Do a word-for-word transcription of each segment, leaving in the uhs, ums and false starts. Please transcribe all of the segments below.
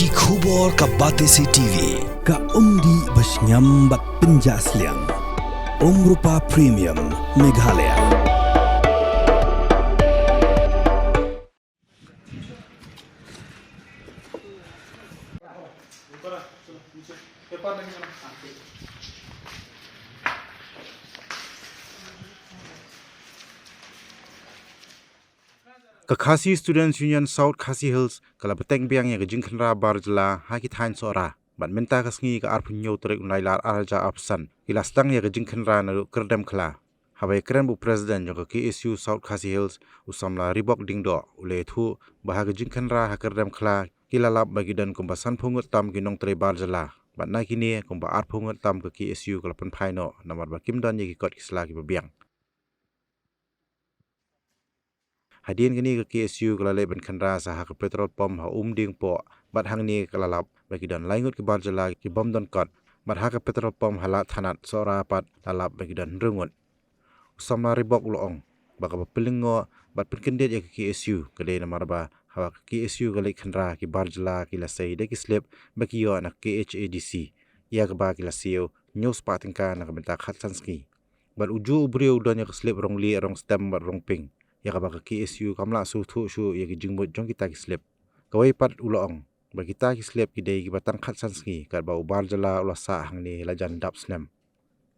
Ki khubor ka Batesi T V, ka umdih ba shngiam bad pynjah sliang. Umrupa Premium, Meghalaya. Ka Khasi Students Union South Khasi Hills ka la bteng biang ïa ka jingkhynra bar jylla ha ki thaiñ Sohra. Bad mynta ka sngi ka arphew hynñiew tarik u Nailar arhajar arphew san ki la sdang ïa ka jingkhynra naduh Kyrdemkhla. Haba ïakren bad u President jong ka K S U South Khasi Hills, u samla Ribok Diengdoh, u la ïathuh ba ha ka jingkhynra ha Kyrdemkhla ki la lap ba ki don kumba sanphew ngut tam ki nongtrei bar jylla. Bad na kine kumba arphew ngut tam ka K S U ka la pynphai noh namar ba kim don ïa ki kot ki sla kiba biang. Hadien kane ka K S U ka la leit ban khynra sa ha ka petrol pump ha Umdiengpoh, bad hangne ka la lap ba ki don lai ngut ki bar jylla ki bym don kot, bad ha ka petrol pump ha Ladthanath Sohra pat la lap ba ki don hynriew ngut. U samla Ribok u la ong ba kaba pynlyngngoh bad pynkyndit ïa ka K S U ka dei namar ba haba ka K S U ka leit khynra, ki bar jylla ki la sei da ki slip ba ki ïoh na K H A D C, ïa kaba ki la siew hynñiew spah tyngka na ka bynta khatsan sngi. Bad ujuh u briew u don ïa ka slip rong lieh, rong stem bad rong pink, ïa kaba ka K S U kam lah sngewthuh shuh ïa ki jingmut jong kita ki slip. Kawei pat u la ong ba kita ki slip ki dei kiba tang khatsan sngi, katba u bar jylla u la sah hangne la jan dap snem.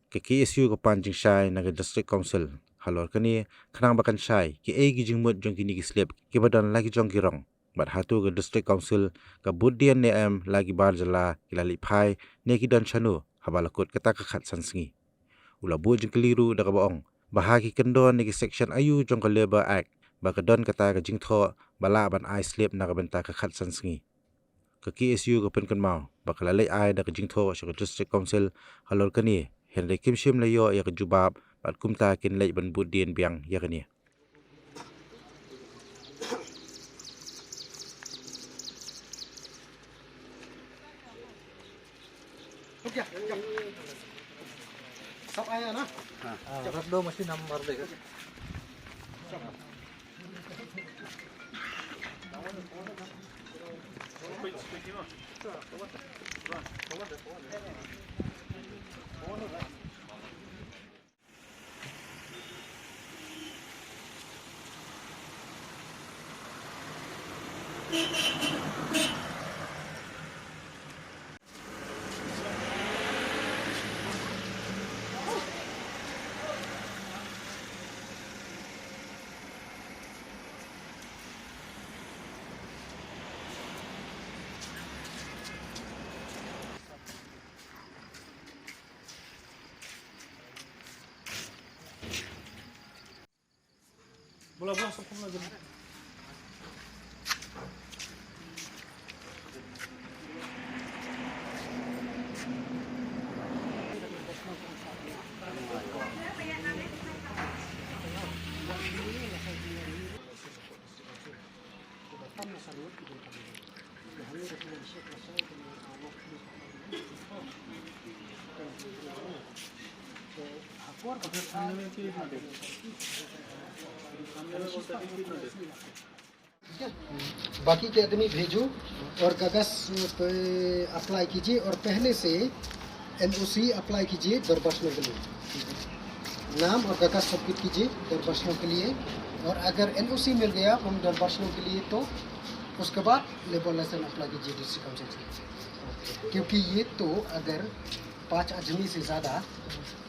Ka K S U ka pan jingshai na ka District Council halor kane, khnang ba kan shai kiei ki jingmut jong kine ki slip kiba don la ki jong ki rong. Bad hato ka District Council ka bud dien ne em, la ki bar jylla ki la leit phai ne ki don shano haba la kut kata ka khatsan sngi. U la buh jingkylli ruh da kaba ong ba ha ki kyndon ne ki section aiu jong ka Labour Act ba ka don kata ka jingthoh ba lah ban ai slip na ka bynta ka khatsan sngi. Ka K S U ka pynkynmaw ba ka la leit ai da ka jingthoh sha ka District Council halor kane, hynrei kim shym la ïoh ïa ka jubab, bad kumta kin leit ban bud dien biang ïa kane. बाकी के आदमी भेजो और कागज पे अप्लाई कीजिए और पहले से एनओसी अप्लाई कीजिए दरबार के लिए। नाम और कागज सबमिट कीजिए दरबार के लिए। और अगर एनओसी मिल गया हम दरबार के लिए, तो उसके बाद लेबर लाइसेंस अप्लाई कीजिए डिस्ट्रिक्ट काउंसिल से, क्योंकि ये तो अगर पाँच आदमी से ज़्यादा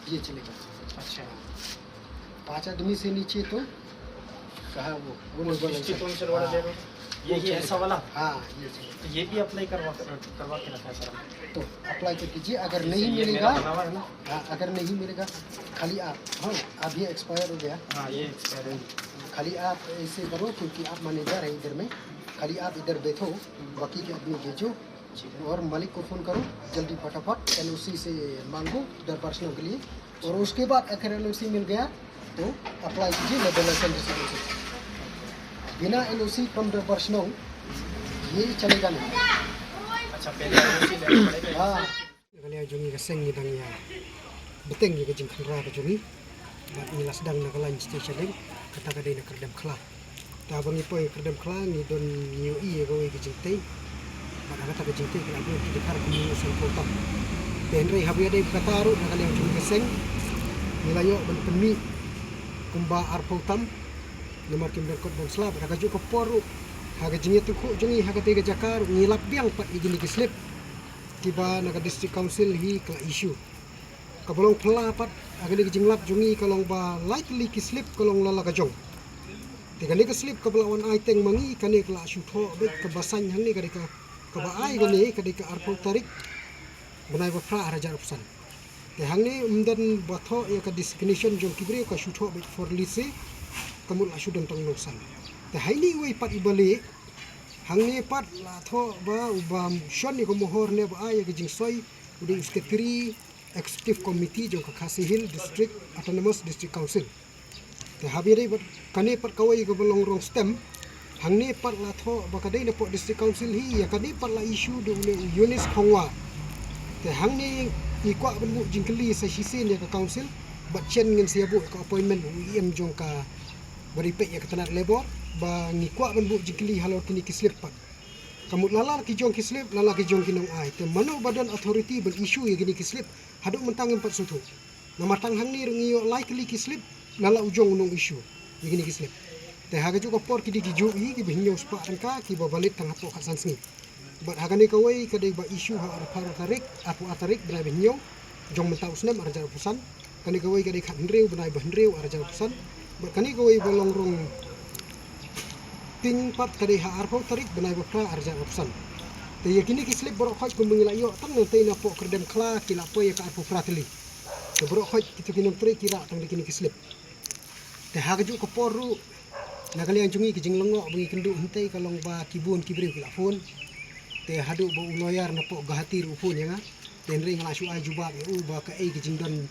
ये चलेगा। अच्छा। पाँच आदमी से नीचे तो कहाँ वो, वो लेबर डिस्ट्रिक्ट लाइसेंस। काउंसिल वाला हाँ। लेबर। ये, ये ऐसा वाला? हाँ, ये चलेगा। तो ये भी अप्लाई करवा, करवा के रखा है सर हमने। तो अप्लाई तो कीजिए, अगर जैसे नहीं ये मिलेगा, मेरा बना हुआ है ना? हाँ, अगर नहीं मिलेगा, खाली आप, हाँ, अब ये एक्सपायर हो गया। हाँ, ये एक्सपायर है। खाली आप ऐसे करो, क्योंकि आप मैनेजर है इधर में, खाली आप इधर बैठो, बाकी के आदमी भेजो। ठीक है। और मालिक को फ़ोन करो, जल्दी फटाफट एनओसी से मांगो दरबार के लिए। और उसके बाद अगर एनओसी मिल गया तो अप्लाई कीजिए लेबर लाइसेंस डिस्ट्रीब्यूशन। बिना एनओसी फ्रॉम दरबार ये चलेगा नहीं। अच्छा, पहले एनओसी लेना पड़ेगा। हाँ। Ka liang jong ngi ka seng ngi dang ïa bteng ïa ka jingkhynra ka jong ngi. Bad ngi la sdang na ka lain station, kata ka dei na Kyrdemkhla. Te haba ngi poi Kyrdemkhla ngi don, ngi ïohi ïa kawei ka jingtei. Bad ha kata ka jingthied ki la bun ki dkhar kumno san phew tam. Te hynrei haba ïadei bad kata ruh na ka liang jong ka seng ngi la ïoh ban pynmih kumba arphew tam. Namar kim don kot don sla bad ha kajuh ka por ruh ha ka jingïatyngkhuh jong ngi ha katei ka jaka ruh ngi lap biang pat ïa kine ki slip kiba na ka District Council hi ka la issue. Kaba long phylla pat ha kane ka jinglap jong ngi ka long ba lai tylli ki slip ka long la la ka jong. Te kane ka slip kaba la wan ai teng ma ngi kane ka la shu thoh beit kaba saiñ hangne ka dei ka, kaba ai kane ka dei ka arphew tarik bnai ba phra ar hajar arphew san. Te hangne ym don ba thoh ïa ka designation jong ki briew, ka shu thoh beit for lease, ka mut la shu don tang nongsan. Te ha ine iwei pat iba lieh, hangne pat la thoh ba uba shon ïa ka mohor ne ba ai ïa ka jingsoi u dei u Secretary Executive Committee jong ka Khasi Hills District Autonomous District Council. Te haba ïadei bad kane pat kawei kaba long rong stem, hangne pat la thoh ba ka dei napoh District Council hi, ïa kane pat la issue da u ne u Eunice Khongwa. Te hangne ngi kwah ban buh jingkylli sa shisien ïa ka Council bad shen ngin sa ïa buh ïa ka appointment u E M jong ka ba dei peit ïa ka tnat Labour, ba ngi kwah ban buh jingkylli halor kine ki slip pat. Ka mut la la ki jong ki slip, la la ki jong ki nongai. Te mano ba don authority ban issue ïa kine ki slip? Haduh mynta ngim pat sngewthuh. Namar tang hangne ruh ngi ïoh lai tylli ki slip, la la u jong u nong issue ïa kine ki slip. Te ha kajuh ka por ki dei ki juh hi kiba hynñiew spah tyngka kiba valid tang hapoh khatsan sngi. Bad ha kane kawei ka dei ba issue ha arphew ar tarik, arphew ar tarik bnai ba hynñiew jong mynta u snem ar hajar arphew san. Kane kawei ka dei khathynriew bnai ba hynriew ar hajar arphew san. Bad kane kawei ba long rong pink pat ka dei ha arphew tarik bnai ba phra ar hajar arphew san. Te ïa kine ki slip baroh khoit kumba ngi la ïoh tang nangtei napoh Kyrdem Khla ki la poi ïa ka arphew phra tylli. Te baroh khoit kito ki nongtrei ki rah tang da kine ki slip. Te ha kajuh ka por ruh na ka liang jong ngi ka jinglyngngoh ba ngi kynduh hangtei ka long ba ki bun ki briew ki la phone. Te haduh ba u lawyer napoh Guwahati ruh u phone ïa nga. Te hynrei nga la shu ai jubab ïa u ba kaei ka jingdon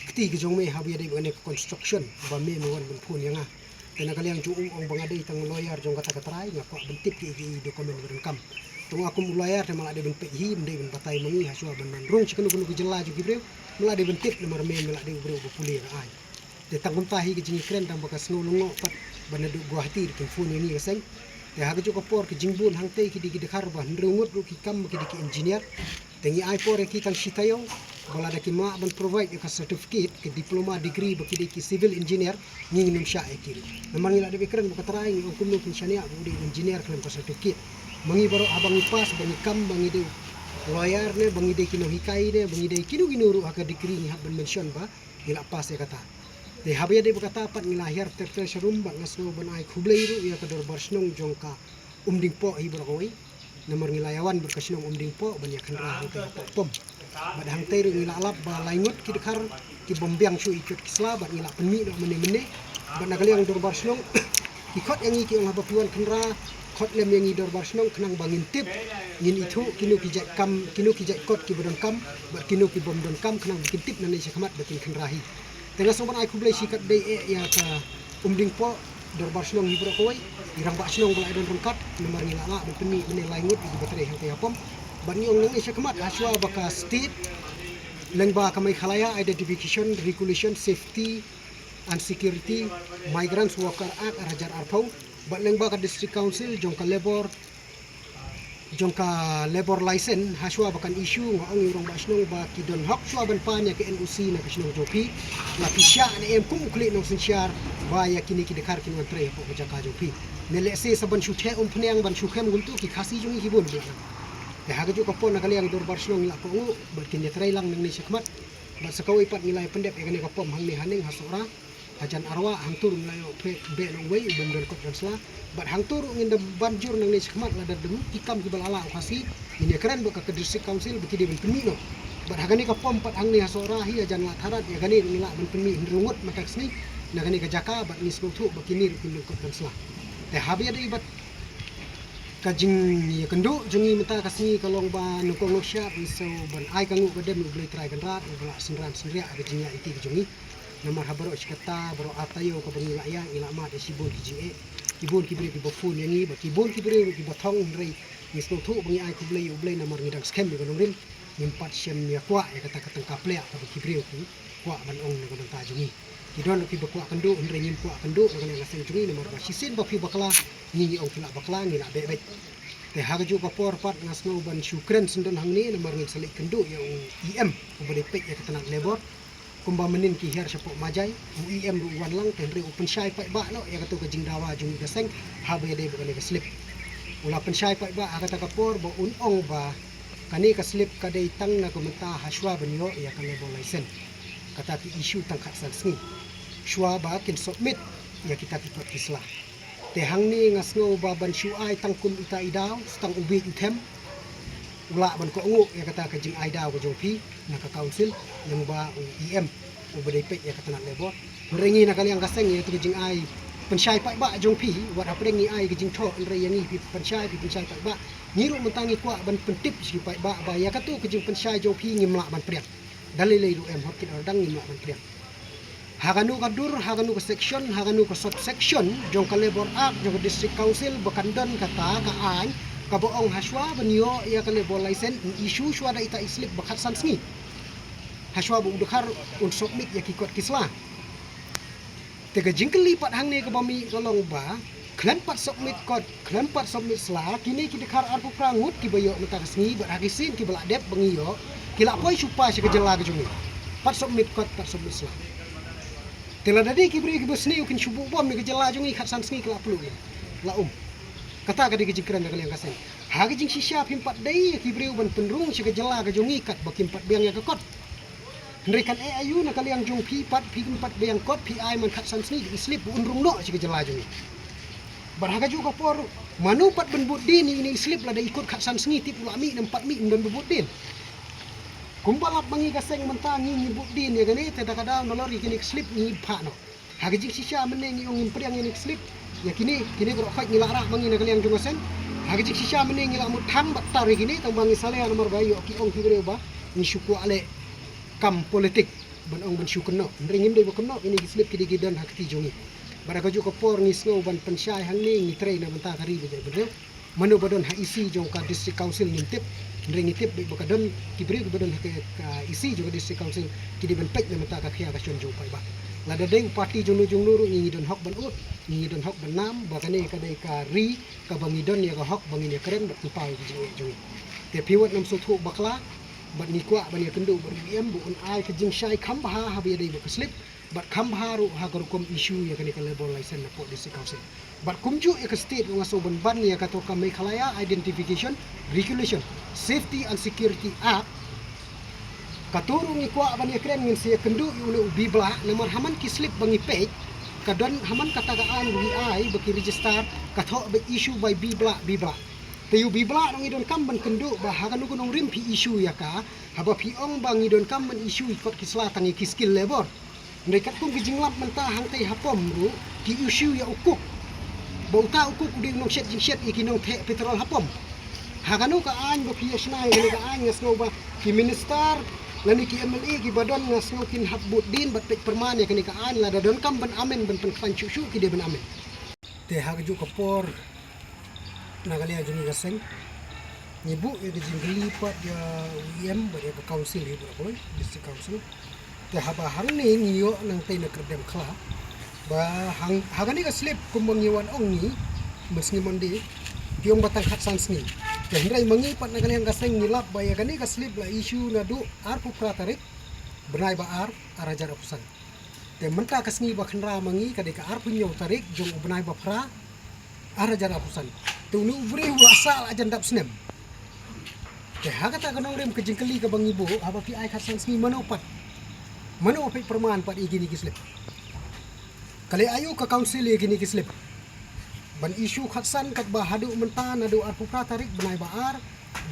kti ka jong me haba ïadei bad kane ka construction ba me me wan ban phone ïa nga. Te na ka liang jong u ong ba nga dei tang lawyer jong kata ka trai, nga kwah ban tip kiei kiei document ba donkam. Te nga kum u lawyer te me la dei ban peit hi, me dei ban batai ma ngi, hashuwa ban wan rung sha kano kano ka jylla jong ki briew, me la dei ban tip namar me me la dei u briew ba pule ïa ka aiñ. Te tang kumta hi ka jingïakren tang ba ka sngew lyngngoh pat ba naduh Guwahati ruh kin phone ïa ngi ka seng. Te ha kajuh ka por ka jingbun hangtei ki dei ki dkhar ba hynriew ngut ruh ki kam ba ki dei ki engineer. Te ngi ai por ïa ki tang shi taïew ba lada ki mah ban provide ïa ka certificate, ka diploma degree ba ki dei ki civil engineer, ngi ngin ym shah ïa ki ruh. Namar ngi la dep ïakren bad ka trai, ngi ong kumno kin shaniah ba u dei engineer khlem ka certificate. Ma ngi baroh haba ngi pass ba ngi kam ba ngi dei lawyer ne ba ngi dei ki nonghikai ne ba ngi dei kino kino ruh ha ka degree ngi hap ban mention ba ngi la pass ïa kata. Te haba ïadei bad kata pat ngi la hiar ter ter sharum bad nga sngew ban ai khublei ruh ïa ka dorbar shnong jong ka Umdingpoh hi baroh kawei. Namar ngi la ïawan bad ka shnong Umdingpoh ban ïa khynra hangtei hapoh pom. Bad hangtei ruh ngi la lap ba lai ngut ki dkhar ki bym biang shuh i kot ki sla bad ngi la pynmih noh mynne mynne. Bad na ka liang dorbar shnong ki khot ïa ngi ki ong haba phi wan khynra khot lem ïa ngi dorbar shnong khnang ba ngin tip, ngin ithuh kino ki jait kam, kino ki jait kot kiba donkam bad kino ki bym donkam khnang ba kin tip nangne shakhmat ba kin khynra hi. Te nga sngew ban ai khublei shikatdei eh ïa ka Umdingpoh, dorbar shnong hi baroh kawei, i rangbah shnong ba la ïadon ryngkat, namar ngi la lah ban pynmih mynne lai ngut ïa kiba trei hangtei ha pom. Bad ngi ong nangne shakhmat hashuwa ba ka state lyngba ka Meghalaya Identification, Regulation, Safety and Security, Migrants Worker Act ar hajar arphew bad lyngba ka District Council jong ka Labour, jong ka Labour License, hashuwa ba kan issue, nga ong ïa u rangbah shnong ba ki don hok shuwa ban pan ïa ka N O C na ka shnong jong phi. La phi shah ne em kum u khlieh nongsynshar ba ïa kine ki dkhar kin wan trei hapoh ka jaka jong phi? Ne lehse sa ban shu theh umphniang ban shu khem kumto, ki Khasi jong ngi ki bun biang. Te ha kajuh ka por na ka liang dorbar shnong ngi la kohnguh bad kin ïatrei lang nangne shakhmat. Bad sa kawei pat ngi la ïa pyndep ïa kane ka pom hangne haneng ha Sohra. Hajan arwah hangto ruh ngi la ïoh beh noh uwei u bym don kot don sla. Bad hangto ruh ngin da ban jur nangne shakhmat lada don ki kam kiba la lah u Khasi, ngin ïakren bad ka, ka District Council ba ki dei ban pynmih noh. Bad ha kane ka pom pat hangne ha Sohra hi hajan la tharat ïa kane ruh ngi lah ban pynmih hynriew ngut mynta ka sngi na kane ka jaka bad ngi sngewthuh ba kine ruh kim don kot don sla. Te haba ïadei bad ka jingïakynduh jong ngi mynta ka sngi ka long ba nyngkong nyngshap ngi sngewbha ban ai ka nguh ka dem ïa U Blei Trai Kynrad uba la synran synriah ïa ka jingïaid lynti ka jong ngi. Namar ha baroh shi katta, baroh ar taïew kaba ngi la ïaid, ngi la mad ïa shibun ki jingeh. Ki bun ki briew kiba phone ïa ngi bad ki bun ki briew kiba thong, hynrei ngi sngewthuh ba ngi ai khublei ïa U Blei namar ngi dang skhem ïa ka nongrim. Ngim pat shym ïa kwah ïa kata ka tyngka pliah kaba ki briew ki kwah ban ong na ka bynta jong ngi. Ki don ruh kiba kwah kynduh, hynrei ngim kwah kynduh na ka liang ka seng jong ngi namar ba shisien ba phi bakla, ngi ngi ong phi la bakla, ngi la beh beit. Te ha kajuh ka por pat nga sngew ban shu kren syndon hangne namar ngin sa leit kynduh ïa u E M uba dei peit ïa ka tnat Labour. Kumba mynnin ki hiar shapoh Majai, u E M ruh u wan lang, te hynrei u pynshai paidbah noh ïa kato ka jingdawa jong ngi ka seng, haba ïadei bad kane ka slip. U la pynshai paidbah ha kata ka por ba un ong ba kane ka slip ka dei tang na ka mynta ha shuwa ban ïoh ïa ka labour license. Kata ki issue tang khatsan sngi shuwa ba kin submit ïa kita ki kot ki sla. Te hangne nga sngew ba ban shu ai tang kum ita i daw, tang u bieit u them, u lah ban kohnguh ïa kata ka jingai daw ka jong phi na ka council, lyngba u E M uba dei peit ïa ka tnat Labour. Hynrei ngi na ka liang ka seng, ïa kato ka jingai pynshai paidbah jong phi, wat hapdeng ngi ai ka jingthoh, hynrei ïa ngi phi pynshai, phi pynshai paidbah. Ngi ruh mynta ngi kwah ban pyntip sha ki paidbah ba ïa kato ka jingpynshai jong phi ngim lah ban pdiang. Da lei lei ruh em, hok kit ar dang ngim lah ban pdiang. Ha kano ka dur, ha kano ka section, ha kano ka subsection jong ka Labour Act jong ka District Council ba kan don kata ka aiñ kaba ong ha shuwa ban ïoh ïa ka labour license, yn issue shuwa da ita i slip ba khatsan sngi ha shuwa ba u dkhar un submit ïa ki kot ki sla. Te ka jingkylli pat hangne kaba mih ka long ba khlem pat submit kot, khlem pat submit sla, kine ki dkhar arphew phra ngut kiba ïoh mynta ka sngi, bad ha ki sien kiba la dep ba ngi ïoh, ki la poi shu pass sha ka jylla ka jong ngi. Pat submit kot, pat submit sla. Te lada dei ki briew kiba sniew kin shu buh bom ïa ka jylla jong ngi, khatsan sngi ki la pynlut ïa la um. Kata ka dei ka jingkren na ka liang ka seng. Ha ka jingshisha phim pat dei ïa ki briew ban pynrung sha ka jylla ka jong ngi katba kim pat biang ïa ka kot. Hynrei kan eh aïu na ka liang jong phi pat, phi kim pat biang kot, phi ai man khatsan sngi da i slip ba un rung noh sha ka jylla jong ngi. Bad ha kajuh ka por, mano pat ban bud dien ïa ine i slip lada i kot khatsan sngi tip u la mih ne em pat mih, ym don ba bud dien. Kumba lap ma ngi ka seng mynta ngi, ngi bud dien ïa kane, te da ka daw nalor ïa kine ki slip ngi phah noh. Ha ka jingshisha mynne ngi ong ngim pdiang ïa kine ki slip. Ïa kine, kine baroh khoit ngi la rah ma ngi na ka liang jong ka seng. Ha ka jingshisha mynne ngi la mut thang bad tar ïa kine, tang ba ngi salia namar ba ïoh ki ong ki briew ba ngi shu kwah leh kam politik ban ong ban shu kynnoh. Hynrei ngim dei ba kynnoh, ine ki slip ki dei ki don ha kti jong ngi. Bad ha kajuh ka por ngi sngew ban pynshai hangne, ngi trei na bynta ka ri ba jaitbynriew. Mano ba don ha E C jong ka District Council ngim tip. Hynrei ngi tip ba ka don ki briew kiba don ha ka, ka E C jong ka District Council, ki dei ban peit na bynta ka khia ka shon jong u paidbah. Lada dei u party jong no jong no ruh ngi, ngi don hok ban ud, ngi, ngi don hok ban nam ba kane ka dei ka ri kaba ngi don ïa ka hok ba ngin ïakren bad pynpaw ïa ka jingeh jong ngi. Te phi wat nym sngewthuh bakla, bad ngi kwah ban ïakynduh bad u E M ba un ai ka jingshai kham bha haba ïadei bad ka slip, bad kham bha ruh ha ka rukom issue ïa kane ka labour license napoh District Council. Bad kumjuh ïa ka state ruh nga sngew ban ban ïa kato ka Meghalaya Identification Regulation, Safety and Security Act. Kato ruh ngi kwah ban ïakren, ngin sa ïakynduh ïa une u B Blah, namar ha man ki slip ba ngi peit, ka don ha man kata ka aiñ ba ngi ai ba ki register, ka thoh ba issue by B Blah, B Blah. Te ïa u B Blah ruh ngi donkam ban kynduh ba ha kano ka nongrim phi issue ïa ka, haba phi ong ba ngi donkam ban issue ïa ki kot ki sla tang ïa ki skilled labour. Hynrei katkum ka jinglap mynta hangtei ha pom ruh ki issue ïa u cook. Ba uta u cook u dei u nongshet jingshet ïa ki nongtheh petrol ha pom. Ha kano ka aiñ ba phi ïa shna ïa kane ka aiñ? Nga sngew ba ki minister lane ki M L A kiba don, nga sngew kin hap bud dien bad peit pyrman ïa kane ka aiñ, lada donkam ban amend ban pynkhlaiñ shuh shuh ki dei ban amend. Te ha kajuh ka por na ka liang jong ngi ka seng, ngi buh ïa ka jingkylli pat ïa u E M bad ïa ka council hi baroh kawei, District Council. Te haba hangne ngi ïoh nangtei na Kyrdemkhla ba hang, ha kane ka slip kumba ngi wan ong ngi, mynsngi Monday, ki ong ba tang khatsan sngi. Te hynrei ma ngi pat na ka liang ka seng ngi lap ba ïa kane ka slip la issue naduh arphew phra tarik bnai ba ar, ar hajar arphew san. Te mynta ka sngi ba khynra ma ngi ka dei ka arphew hynñiew tarik jong u bnai ba phra, ar hajar arphew san. Te une u briew u la sah la jan dap snem. Te ha kata ka nongrim ka jingkylli kaba ngi buh, haba phi ai khatsan sngi mano pat, mano phi pyrman pat ïa kine ki slip? Ka leh aïu ka council ïa kine ki slip? Ban issue khatsan katba haduh mynta, naduh arphew phra tarik bnai ba ar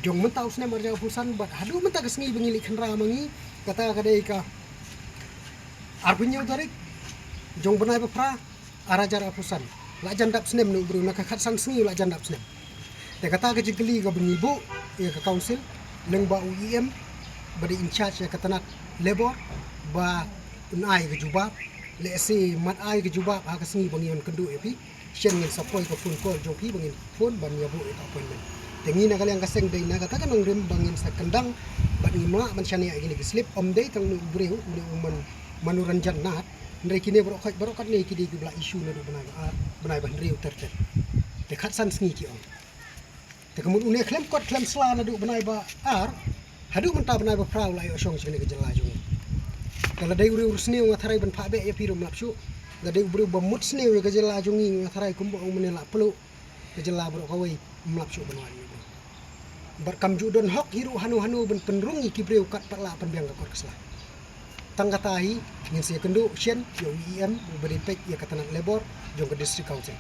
jong mynta u snem ar hajar arphew san bad haduh mynta ka sngi ba ngi leit khynra ma ngi, kata ka dei ka arphew hynñiew tarik jong bnai ba phra, ar hajar arphew san. La jan dap snem une u briew, na ka khatsan sngi la jan dap snem. Te kata ka jingkylli kaba ngi buh ïa ka council lyngba u E M ba dei in charge ïa ka tnat labour ba un ai ka jubab. Lehse mat ai ka jubab ha ka sngi ba ngi wan kynduh ïa phi. Shen ngin sa poi ka phone call jong phi ba ngin phone ban ïa buh ïa ka appointment. Te ngi na ka liang ka seng dei na kata ka nongrim ba ngin sa kyndang bad ngim lah ban shaniah ïa kine ki slip. Ym dei tang une u briew, une u Man, Manoranjan Nath. Hynrei kine baroh khoit, baroh katne ki dei kiba la issue naduh bnai ba ar, bnai ba hynriew ter ter. Te khatsan sngi ki ong. Te ka mut une khlem kot khlem sla naduh bnai ba ar haduh mynta bnai ba phra u la ïoh shong sha kane ka jylla jong ngi. Ka la dei u briew u sniew nga tharai ban phah beh ïa phi ruh mlap shuh. Nga dei u briew ba mut sniew ïa ka jylla jong ngi nga tharai kumba ong mane la pluh ka jylla baroh kawei mlap shuh ban wad ïa u briew. Bad kam ju don hok hi ruh hano hano ban pynrung ïa ki briew kat pat la pynbiang ka kot ka sla. Tang kata hi ngin sa ïakynduh shen ïa u E M uba dei peit ïa ka tnat labor jong ka District Council.